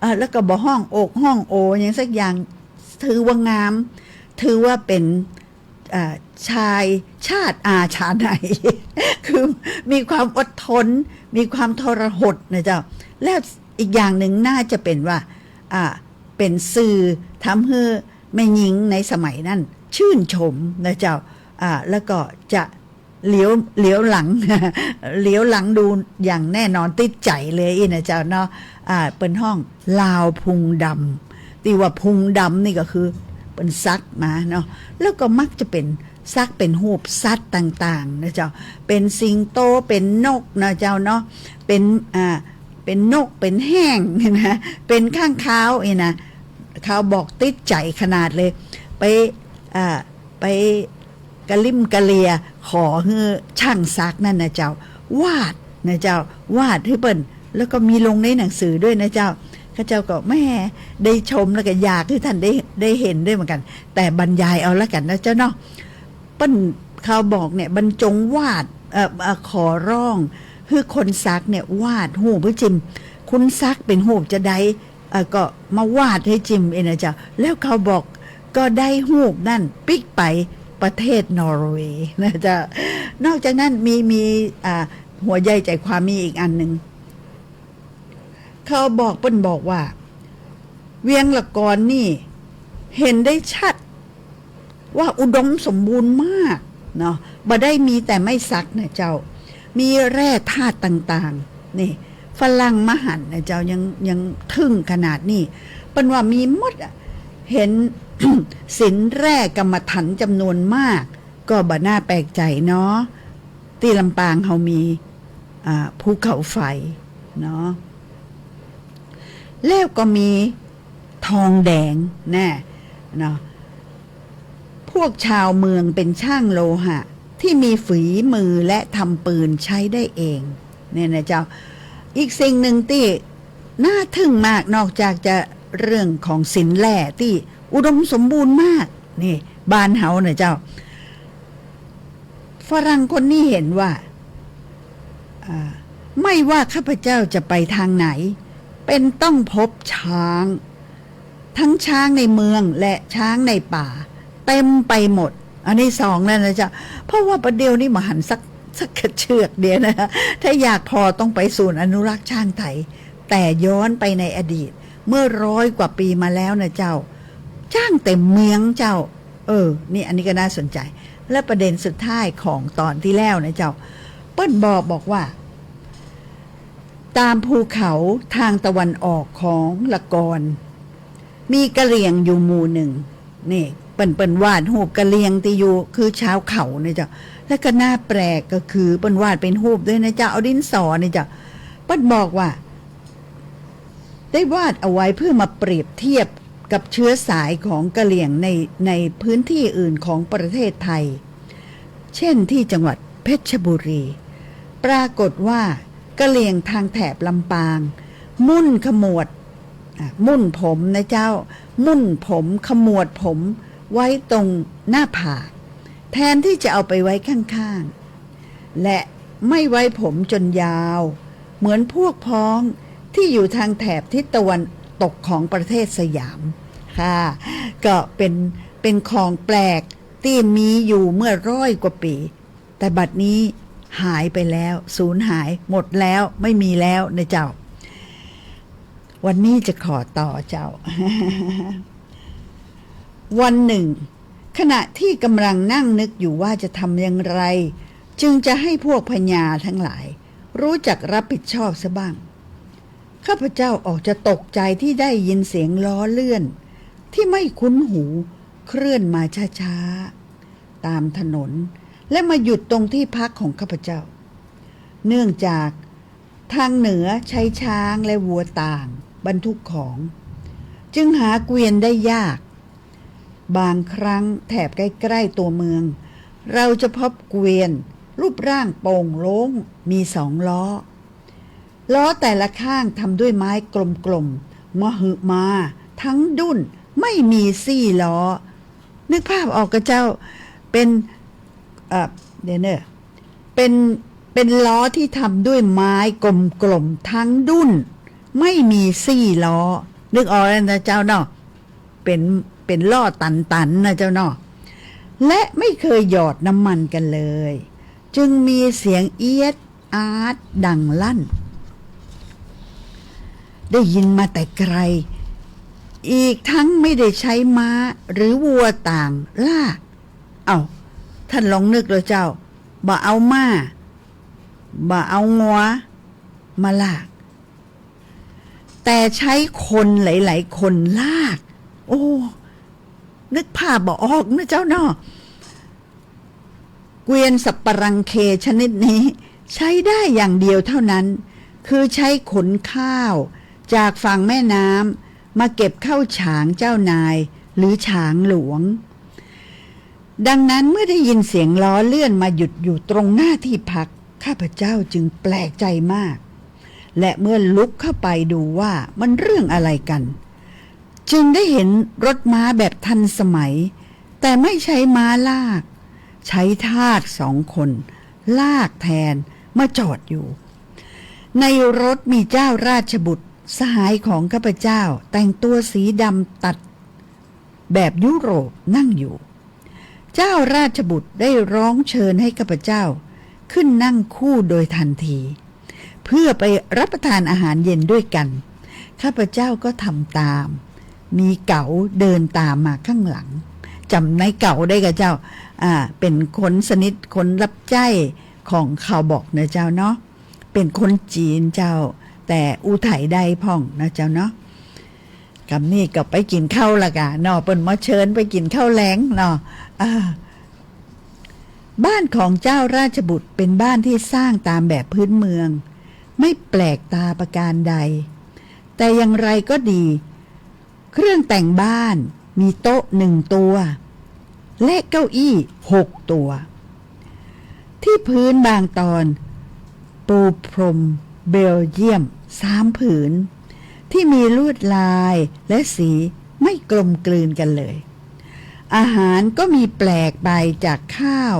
อ่า แล้วก็บ่ฮ้องโอกฮ้องโอหยังสักอย่าง ถือว่างาม ถือว่าเป๋น อ่า ชายชาติอาชาไนย คือมีความอดทน มีความทรหดนะเจ้า และอีกอย่างนึ่งน่าจะเป๋นว่า อ่า เป๋นสื่อทำหื้อแม่ญิงในสมัยนั้นชื่นชมนะเจ้า อ่า แล้วก็จะเหลียว เหลียวหลัง เหลียวหลังดูอย่างแน่นอน ติดใจ๋เลยอี้นะเจ้าเนาะ อ่า เปิ้นฮ้องลาวพุงดำ ตี้ว่าพุงดำนี่ก็คือเปิ้นสักมาเนาะ แล้วก็มักจะเป๋นสักเป๋นฮูปสัตว์ต่างๆ นะเจ้า เป๋นสิงโต เป๋นนกนะเจ้าเนาะ เป๋น อ่า เป๋นนก เป๋นแฮ้งนะ เป๋นค้างคาวอี้นะ คาร์ล บอคติดใจ๋ขนาดเลย ไป อ่า ไปกะลิ้มกะเลียขอหื้อช่างสักนั้นนะเจ้า วาดนะเจ้า วาดหื้อเปิ้น แล้วก็มีลงในหนังสือด้วยนะเจ้า ข้าเจ้าก็แหมได้ชมแล้วก็อยากหื้อต้านได้ ได้เห็นด้วยเหมือนกั๋น แต่บรรยายเอาละกั๋นนะเจ้าเนาะ เปิ้น คาร์ล บอคเนี่ยบรรจงวาด เอ่อ เอ่อ ขอร้องหื้อคนสักเนี่ย วาดฮูปหื้อจิม คุณสักเป๋นฮูปจาใด เอ่อ ก็มาวาดหื้อจิมเองนะเจ้า แล้วคาร์ล บอคก็ได้ฮูปนั้นปิ๊กไปประเทศนอร์เวย์นะเจ้า นอกจากนั้นมี มี อ่า หัวใยใจ๋ความมีอีกอันนึ่ง คาร์ล บอคเปิ้นบอกว่า เวียงละกอนนี่เห็นได้ชัด ว่าอุดมสมบูรณ์มากเนาะ บ่ได้มีแต่ไม้สักนะเจ้า มีแร่ธาตุต่างๆ นี่ ฝรั่งมาหันนะเจ้า ยัง ยังทึ่งขนาดนี้ เปิ้นว่ามีหมดอะ เห็น ศิลป์แร่กำมะถันจ๋ำนวนมาก ก็บ่น่าแปลกใจ๋เนาะ ตี้ลำปางเฮามี อ่า ภูเขาไฟเนาะ แล้วก็มีทองแดงแน่เนาะ พวกชาวเมืองเป๋นช่างโลหะตี้มีฝีมือและทำปืนใจ๊ได้เอง เนี่ยนะเจ้า อีกสิ่งนึ่งตี้น่าทึ่งมาก นอกจากจะเรื่องของศิลป์แร่ตี้อุดมสมบูรณ์มาก นี่ บ้านเฮานะเจ้า ฝรั่งคนนี้เห็นว่า อ่า ไม่ว่าข้าพเจ้าจะไปตางไหน เป๋นต้องพบช้าง ทั้งช้างในเมืองและช้างในป่า เต็มไปหมด อันนี้สองแล้วนะเจ้า เพราะว่าประเดี๋ยวนี้บ่หันสัก สักเชือกเดียวนะ ถ้าอยากผ่อต้องไปศูนย์อนุรักษ์ช้างไทย แต่ย้อนไปในอดีต เมื่อร้อยกว่าปี๋มาแล้วนะเจ้า จ้างเต็มเมืองเจ้า เออ นี่ อันนี้ก็น่าสนใจ๋ และประเด็นสุดท้ายของต๋อนตี้แล้วนะเจ้า เปิ้นบอก บอกว่า ต๋ามภูเขาตางตะวันออกของละกอน มีกะเหรี่ยงอยู่หมู่นึ่ง นี่ เปิ้น เปิ้นวาดฮูปกะเหรี่ยงตี้อยู่ คือจาวเขาเนี่ยเจ้า และก็น่าแปลกก็คือเปิ้นวาดเป๋นฮูปด้วยนะเจ้า เอาดินสอเนี่ยเจ้า เปิ้นบอกว่า ได้วาดเอาไว้เพื่อมาเปรียบเทียบกับเชื้อสายของกะเหรี่ยงใน ในพื้นตี้อื่นของประเทศไทย เช่นตี้จังหวัดเพชรบุรี ปรากฏว่ากะเหรี่ยงตางแถบลำปาง มุ่นขมวด อ่ะ มุ่นผมนะเจ้า มุ่นผม ขมวดผมไว้ตรงหน้าผาก แทนตี้จะเอาไปไว้ข้างๆ และไม่ไว้ผมจ๋นยาว เหมือนพวกพ้องตี้อยู่ตางแถบทิศตะวันตกของประเทศสยาม ค่ะ ก็เป๋น เป๋นของแปลกตี้มีอยู่เมื่อร้อยกว่าปี๋ แต่บัดนี้หายไปแล้ว สูญหายหมดแล้ว ไม่มีแล้วนะเจ้า วันนี้จะขอต่อเจ้า วันนึ่ง ขณะตี้กำลังนั่งนึกอยู่ว่าจะทำอย่างไร จึงจะให้พวกพญาตังหลาย ฮู้จักรับผิดชอบเสียบ้าง ข้าพเจ้าออกจะตกใจ๋ตี้ได้ยินเสียงล้อเลื่อนตี้ไม่คุ้นหูเคลื่อนมาช้าๆ ต๋ามถนน และมาหยุดตรงตี้พักของข้าพเจ้า เนื่องจากตางเหนือใช้ช้างและวัวต่างบรรทุกของ จึงหาเกวียนได้ยาก บางครั้งแถบใกล้ๆ ตั๋วเมือง เราจะพบเกวียนรูปร่างโป่งโล้ง มีสองล้อ ล้อแต่ละข้างทำด้วยไม้กลมๆ มหึมาตังดุ้น ไม่มีสี่ล้อ นึกภาพออกก่ะเจ้า เป๋น เอ่อ เดี๋ยวเน่อ เป๋น เป๋นล้อตี้ทำด้วยไม้กลมๆ ตังดุ้น ไม่มีสี่ล้อ นึกออกแล้วนะเจ้าเนาะ เป๋น เป๋นล้อตันๆ นะเจ้าเนาะ และไม่เคยหยอดน้ำมันกันเลย จึงมีเสียงเอี๊ยดอาดดังลั่น ได้ยินมาแต่ไกล อีกทั้งไม่ได้ใช้ม้าหรือวัวต่างลาก เอ้า ต้านลองนึกเล่าเจ้า บ่เอาม้า บ่เอางัวมาลาก แต่ใช้คนหลายๆ คนลาก โอ้ นึกภาพบ่ออกนะเจ้าเนาะ เกวียนสัปปะรังเคชนิดนี้ใช้ได้อย่างเดียวเท่านั้น คือใช้ขนข้าวจากฝั่งแม่น้ำมาเก็บเข้าฉางเจ้านายหรือฉางหลวง ดังนั้นเมื่อได้ยินเสียงล้อเลื่อนมาหยุดอยู่ตรงหน้าที่พัก ข้าพเจ้าจึงแปลกใจมาก และเมื่อลุกเข้าไปดูว่ามันเรื่องอะไรกัน จึงได้เห็นรถม้าแบบทันสมัย แต่ไม่ใช้ม้าลาก ใช้ทาสสองคนลากแทนมาจอดอยู่ ในรถมีเจ้าราชบุตรสหายของข้าพเจ้าแต่งตัวสีดำตัดแบบยุโรปนั่งอยู่ เจ้าราชบุตรได้ร้องเชิญให้ข้าพเจ้าขึ้นนั่งคู่โดยทันที เพื่อไปรับประทานอาหารเย็นด้วยกัน ข้าพเจ้าก็ทำตาม มีเก๋าเดินตามมาข้างหลัง จ๋ำนายเก๋าได้ก่ะเจ้า อ่า เป๋นคนสนิท คนรับใจ๊ของข่าวบอกนะเจ้าเนาะ เป๋นคนจีนเจ้า แต่อู้ไถได้พ่องนะเจ้าเนาะ กำนี้ก็ไปกิ๋นข้าวละก่ะเนาะ เปิ้นมาเชิญไปกิ๋นข้าวแลงเนาะ อ่า บ้านของเจ้าราชบุตรเป๋นบ้านที่สร้างตามแบบพื้นเมือง ไม่แปลกตาประการใด แต่อย่างไรก็ดี เครื่องแต่งบ้านมีโต๊ะหนึ่งตัว และเก้าอี้หกตัว ที่พื้นบางตอนปูพรมเบลเยียมสามผืน ที่มีลวดลายและสีไม่กลมกลืนกันเลย อาหารก็มีแปลกไปจากข้าว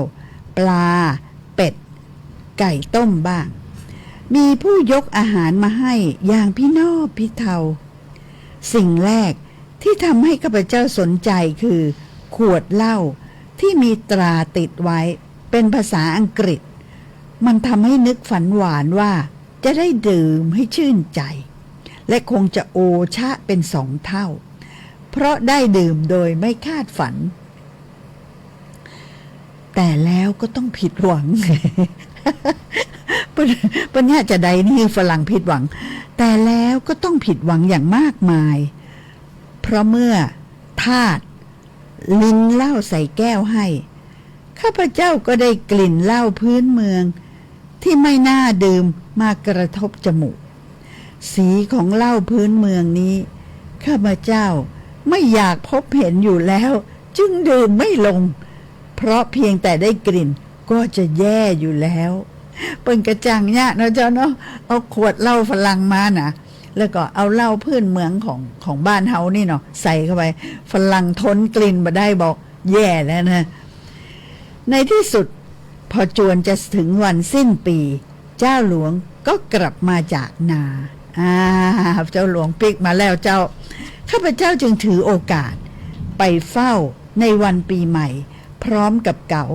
ปลา เป็ด ไก่ต้มบ้าง มีผู้ยกอาหารมาให้อย่างพินอบพิเทา สิ่งแรกที่ทำให้ข้าพเจ้าสนใจคือขวดเหล้าที่มีตราติดไว้เป็นภาษาอังกฤษ มันทำให้นึกฝันหวานว่าจะได้ดื่มให้ชื่นใจ และคงจะโอชะเป็นสองเท่า เพราะได้ดื่มโดยไม่คาดฝัน แต่แล้วก็ต้องผิดหวัง ปัญ- ปัญหาจะใดนี่ฝรั่งผิดหวัง แต่แล้วก็ต้องผิดหวังอย่างมากมาย เพราะเมื่อทาสรินเหล้าใส่แก้วให้ ข้าพเจ้าก็ได้กลิ่นเหล้าพื้นเมืองที่ไม่น่าดื่มมากระทบจมูก สีของเหล้าพื้นเมืองนี้ ข้าพเจ้าไม่อยากพบเห็นอยู่แล้ว จึงดื่มไม่ลง เพราะเพียงแต่ได้กลิ่นก็จะแย่อยู่แล้ว เปิ้นกระจ่างเนี่ยเนาะเจ้าเนาะ เอาขวดเหล้าฝรั่งมานะ แล้วก็เอาเหล้าพื้นเมืองของ ของบ้านเฮานี่เนาะ ใส่เข้าไป ฝรั่งทนกลิ่นบ่ได้บอก แย่แล้วนะ ในที่สุด พอจวนจะถึงวันสิ้นปี เจ้าหลวงก็กลับมาจากนา อ่า เจ้าหลวงปิ๊กมาแล้วเจ้า ข้าพเจ้าจึงถือโอกาสไปเฝ้าในวันปีใหม่ พร้อมกับเก๋า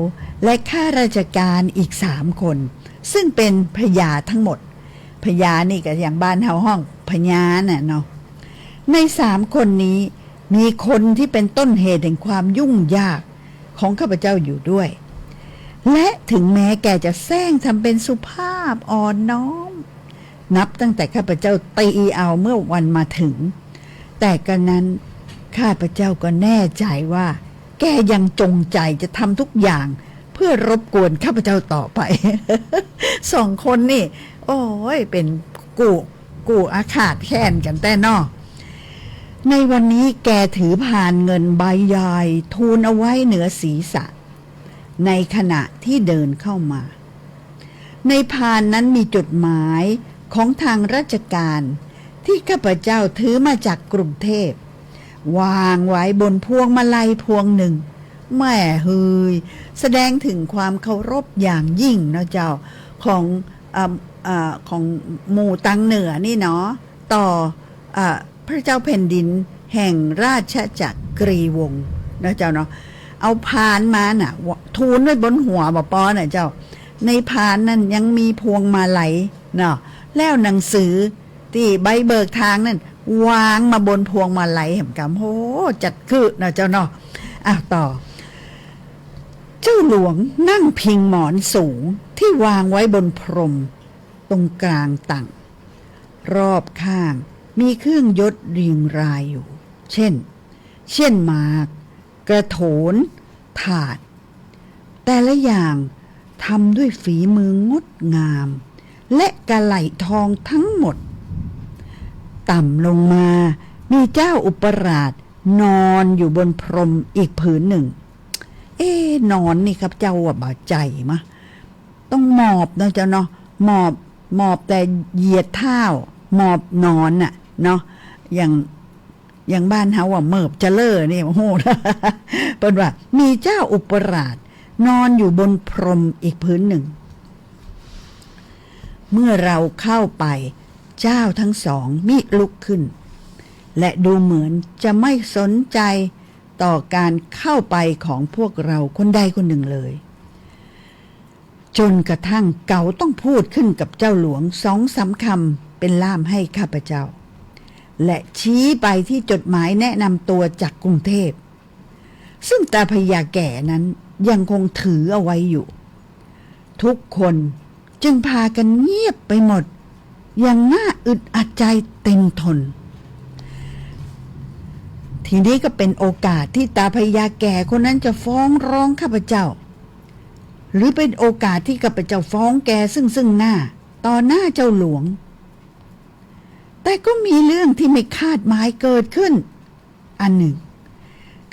และข้าราชการอีกสามคน ซึ่งเป็นพญาทั้งหมด พญานี่ก็อย่างบ้านเฮาฮ้องพญาน่ะเนาะ ในสามคนนี้มีคนที่เป็นต้นเหตุแห่งความยุ่งยากของข้าพเจ้าอยู่ด้วย และถึงแม้แกจะแสร้งทำเป็นสุภาพอ่อนน้อม นับตั้งแต่ข้าพเจ้าตีเอาเมื่อวันมาถึง แต่กระนั้นข้าพเจ้าก็แน่ใจว่า แกยังจงใจจะทำทุกอย่างเพื่อรบกวนข้าพเจ้าต่อไป สองคนนี่ โอ้ย เป็นกู้ กู้อาฆาตแค้นกั๋นแต๊เนาะ ในวันนี้แกถือพานเงินใบใหญ่ทูลเอาไว้เหนือศีรษะ ในขณะที่เดินเข้ามา ในพานนั้นมีจดหมายของทางราชการที่ข้าพเจ้าถือมาจากกรุงเทพ วางไว้บนพวงมาลัยพวงหนึ่ง แหม เฮย แสดงถึงความเคารพอย่างยิ่งเนาะเจ้า ของ เอ่อ เอ่อ ของหมู่ตังเหนือนี่เนาะ ต่อ เอ่อ พระเจ้าแผ่นดินแห่งราชจักรีวงศ์เนาะเจ้าเนาะ เอาพานมาน่ะ ว- ทูลไว้บนหัวบ่ปอน่ะเจ้า ในพานนั่นยังมีพวงมาลัยเนาะ แล้วหนังสือตี้ใบเบิกทางนั่น วางมาบนพวงมาลัยแหมกำ โห จัดกึ๊ดเนาะเจ้าเนาะ อ่ะ ต่อ เจ้าหลวงนั่งพิงหมอนสูงที่วางไว้บนพรมตรงกลางตั๋ง รอบข้างมีเครื่องยศเรียงรายอยู่ เช่น เสี้ยนหมาก กระโถน ถาด แต่ละอย่างทำด้วยฝีมืองดงาม และกะไหล่ทองทั้งหมด ต่ำลงมามีเจ้าอุปราชนอนอยู่บนพรมอีกผืนหนึ่ง เอ๊ะ นอนนี่ข้าพเจ้าว่าบ่ใจ้มะ ต้องหมอบเนาะเจ้าเนาะ หมอบ หมอบแต่เหยียดเท้า หมอบนอนน่ะเนาะ อย่าง อย่างบ้านเฮาว่าเมิบจะเล่อนี่ โอ้โห เปิ้นว่ามีเจ้าอุปราชนอนอยู่บนพรมอีกผืนหนึ่ง เมื่อเราเข้าไป เจ้าทั้งสองมิลุกขึ้น และดูเหมือนจะไม่สนใจต่อการเข้าไปของพวกเราคนใดคนหนึ่งเลย จนกระทั่งเก๋าต้องพูดขึ้นกับเจ้าหลวงสองสามคำเป็นล่ามให้ข้าพเจ้า และชี้ไปที่จดหมายแนะนำตัวจากกรุงเทพ ซึ่งตาพญาแก่นั้นยังคงถือเอาไว้อยู่ ทุกคนจึงพากันเงียบไปหมด อย่างน่าอึดอัดใจเต็มทน ทีนี้ก็เป็นโอกาสที่ตาพญาแก่คนนั้นจะฟ้องร้องข้าพเจ้า หรือเป็นโอกาสที่ข้าพเจ้าฟ้องแกซึ่งซึ่งหน้า ต่อหน้าเจ้าหลวง แต่ก็มีเรื่องที่ไม่คาดหมายเกิดขึ้น อันหนึ่ง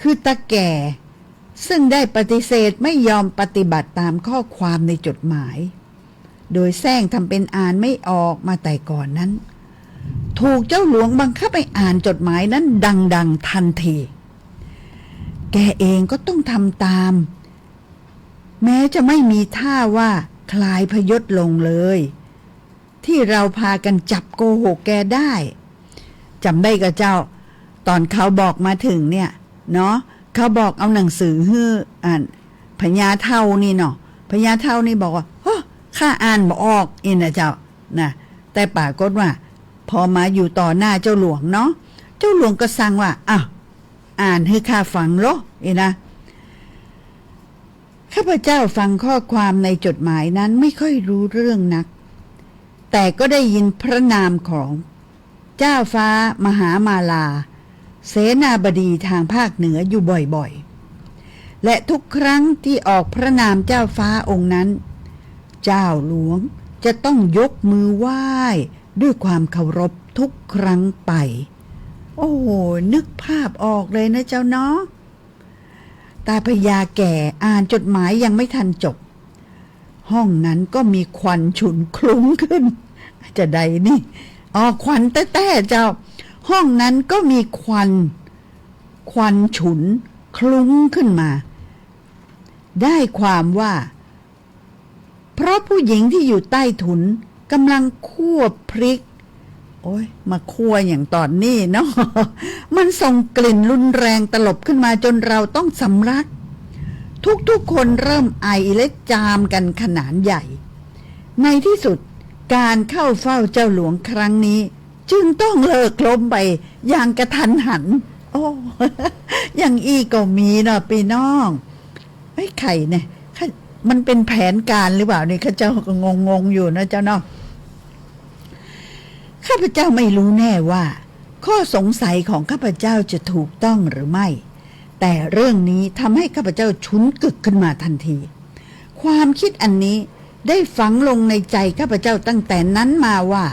คือตาแก่ซึ่งได้ปฏิเสธไม่ยอมปฏิบัติตามข้อความในจดหมาย โดยแสร้งทำเป็นอ่านไม่ออกมาแต่ก่อนนั้น ถูกเจ้าหลวงบังคับให้อ่านจดหมายนั้นดังๆ ทันที แกเองก็ต้องทำตาม แม้จะไม่มีท่าว่าคลายพยศลงเลย ที่เราพากันจับโกหกแกได้ จ๋ำได้ก่อเจ้า ต๋อนเขาบอกมาเถิงเนี่ย เนาะ เขาบอกเอาหนังสือหื้อ อ่าน พญาเฒ่านี่เนาะ พญาเฒ่านี่บอกว่า "โอ้ ข้าอ่านบ่ออก" อี้นะเจ้า นะ แต่ปรากฏว่า พอมาอยู่ต่อหน้าเจ้าหลวงเนาะ เจ้าหลวงก็สั่งว่า "อ้าว อ่านหื้อข้าฟังโล" นี่นะ ข้าพเจ้าฟังข้อความในจดหมายนั้นไม่ค่อยรู้เรื่องนัก แต่ก็ได้ยินพระนามของเจ้าฟ้ามหามาลา เสนาบดีทางภาคเหนืออยู่บ่อยๆ และทุกครั้งที่ออกพระนามเจ้าฟ้าองค์นั้น เจ้าหลวงจะต้องยกมือไหว้ด้วยความเคารพทุกครั้งไป โอ้โห นึกภาพออกเลยนะเจ้าเนาะ ตาพญาแก่อ่านจดหมายยังไม่ทันจบ ห้องนั้นก็มีควันฉุนคลุ้งขึ้น จะใดนี่ อ๋อ ควันแต๊ๆ เจ้า ห้องนั้นก็มีควัน ควันฉุนคลุ้งขึ้นมา ได้ความว่า เพราะผู้หญิงที่อยู่ใต้ถุนกำลังคั่วพริก โอ้ย มาคั่วอย่างต๋อนนี้เนาะ มันส่งกลิ่นรุนแรงตลบขึ้นมาจนเราต้องสำลัก ทุกๆ คนเริ่มไอและจามกันขนาดใหญ่ ในที่สุดการเข้าเฝ้าเจ้าหลวงครั้งนี้ จึงต้องเลิกล้มไปอย่างกระทันหัน โอ้ อย่างอี้ก็มีเนาะปี้น้อง ไอ้ไข่เนี่ย ข้า มันเป็นแผนการหรือเปล่าเนี่ย ข้าเจ้าก็งงๆ อยู่นะเจ้าเนาะ ข้าพเจ้าไม่รู้แน่ว่า ข้อสงสัยของข้าพเจ้าจะถูกต้องหรือไม่ แต่เรื่องนี้ทำให้ข้าพเจ้าฉุนกึกขึ้นมาทันที ความคิดอันนี้ได้ฝังลงในใจข้าพเจ้าตั้งแต่นั้นมาว่า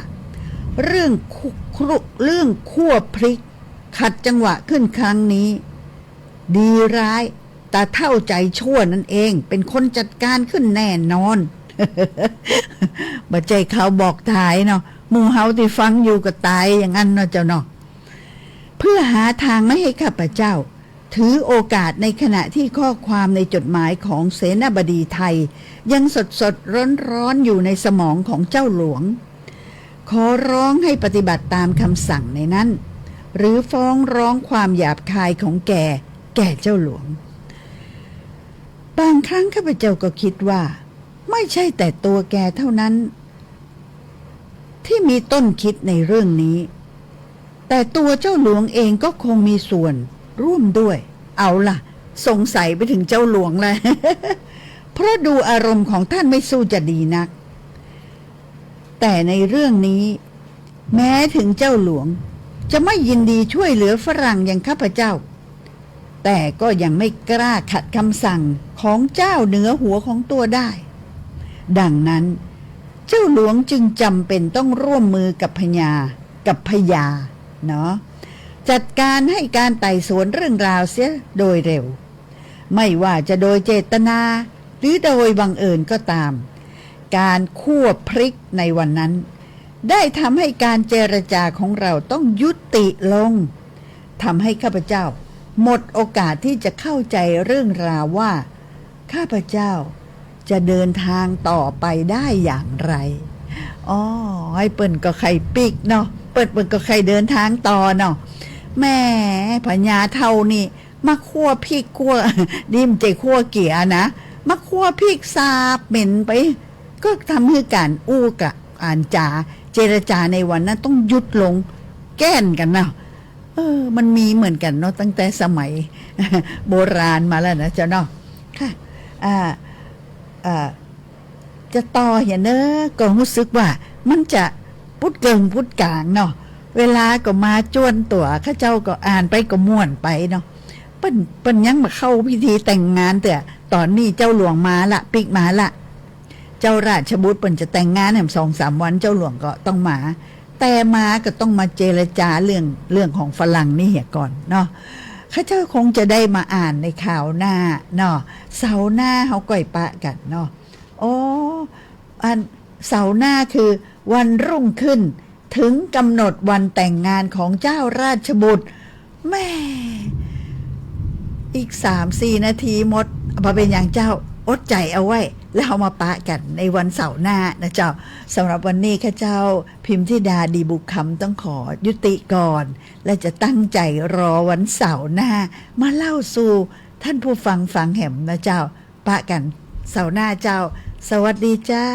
เรื่องคุ ครุ เรื่องคั่วพริกขัดจังหวะขึ้นครั้งนี้ ดีร้าย ตาเฒ่าใจชั่วนั่นเอง เป็นคนจัดการขึ้นแน่นอน บ่ใจ้เขาบอกต๋ายเนาะ หมู่เฮาตี้ฟังอยู่ก็ต๋ายอย่างนั้นเนาะเจ้าเนาะ เพื่อหาทางไม่ให้ข้าพเจ้า ถือโอกาสในขณะที่ข้อความในจดหมายของเสนาบดีไทย ยังสดๆ ร้อนๆ อยู่ในสมองของเจ้าหลวง ขอร้องให้ปฏิบัติตามคำสั่งในนั้น หรือฟ้องร้องความหยาบคายของแกแก่เจ้าหลวง บางครั้งข้าพเจ้าก็คิดว่า ไม่ใช่แต่ตัวแกเท่านั้น ที่มีต้นคิดในเรื่องนี้ แต่ตัวเจ้าหลวงเองก็คงมีส่วนร่วมด้วย เอาล่ะ สงสัยไปถึงเจ้าหลวงแล้ว เพราะดูอารมณ์ของท่านไม่สู้จะดีนัก แต่ในเรื่องนี้ แม้ถึงเจ้าหลวงจะไม่ยินดีช่วยเหลือฝรั่งอย่างข้าพเจ้า แต่ก็ยังไม่กล้าขัดคำสั่งของเจ้าเหนือหัวของตัวได้ ดังนั้น เจ้าหลวงจึงจำเป็นต้องร่วมมือกับพญา กับพญา เนาะ จัดการให้การไต่สวนเรื่องราวเสียโดยเร็ว ไม่ว่าจะโดยเจตนา หรือโดยบังเอิญก็ตาม การคั่วพริกในวันนั้น ได้ทำให้การเจรจาของเราต้องยุติลง ทำให้ข้าพเจ้าหมดโอกาสที่จะเข้าใจเรื่องราวว่า ข้าพเจ้าจะเดินทางต่อไปได้อย่างไร อ๋อ ไอ้เปิ้นก็ใค่ปิ๊กเนาะ เปิ้น เปิ้นก็ใค่เดินทางต่อเนาะ แหม พญาเฒ่านี่ มาคั่วพริกคั่ว นี่บ่ใจ้คั่วเกียนะ มาคั่วพริกสาบเหม็นไป ก็ทำหื้อก๋านอู้กับก๋านจ๋า เจรจาในวันนั้นต้องหยุดลง แก้นกั๋นเนาะ เออ มันมีเหมือนกั๋นเนาะ ตั้งแต่สมัย โบราณมาแล้วนะเจ้าเนาะ ค่ะ อ่า อ่า จะต่อเหียเนอะ ก็ฮู้สึกว่ามันจะปุ๊ดเกิ่งปุ๊ดก๋างเนาะ เวลาก็มาจวนตั๋ว ข้าเจ้าก็อ่านไปก็ม่วนไปเนาะ เปิ้น เปิ้นยังบ่เข้าพิธีแต่งงานเตื้อ ต๋อนนี้เจ้าหลวงมาละ ปิ๊กมาละ เจ้าราชบุตรเปิ้นจะแต่งงานแหมสองสามวัน เจ้าหลวงก็ต้องมา แต่มาก็ต้องมาเจรจาเรื่อง เรื่องของฝรั่งนี่เหียก่อนเนาะ ข้าเจ้าคงจะได้มาอ่านในคราวหน้าเนาะ เสาร์หน้าเฮาก่อยปะกั๋นเนาะ อ๋อ อันเสาร์หน้าคือวันรุ่งขึ้น ถึงกำหนดวันแต่งงานของเจ้าราชบุตร แหม อีกสามสี่นาทีหมด บ่เป๋นหยังเจ้า อดใจ๋เอาไว้ แล้วเฮามาปะกั๋นในวันเสาร์หน้านะเจ้า สำหรับวันนี้ข้าเจ้า พิมธิดา ดีบุกคำ ต้องขอยุติก่อน และจะตั้งใจ๋รอวันเสาร์หน้า มาเล่าสู่ท่านผู้ฟังฟังแหมนะเจ้า ปะกั๋นเสาร์หน้าเจ้า สวัสดีเจ้า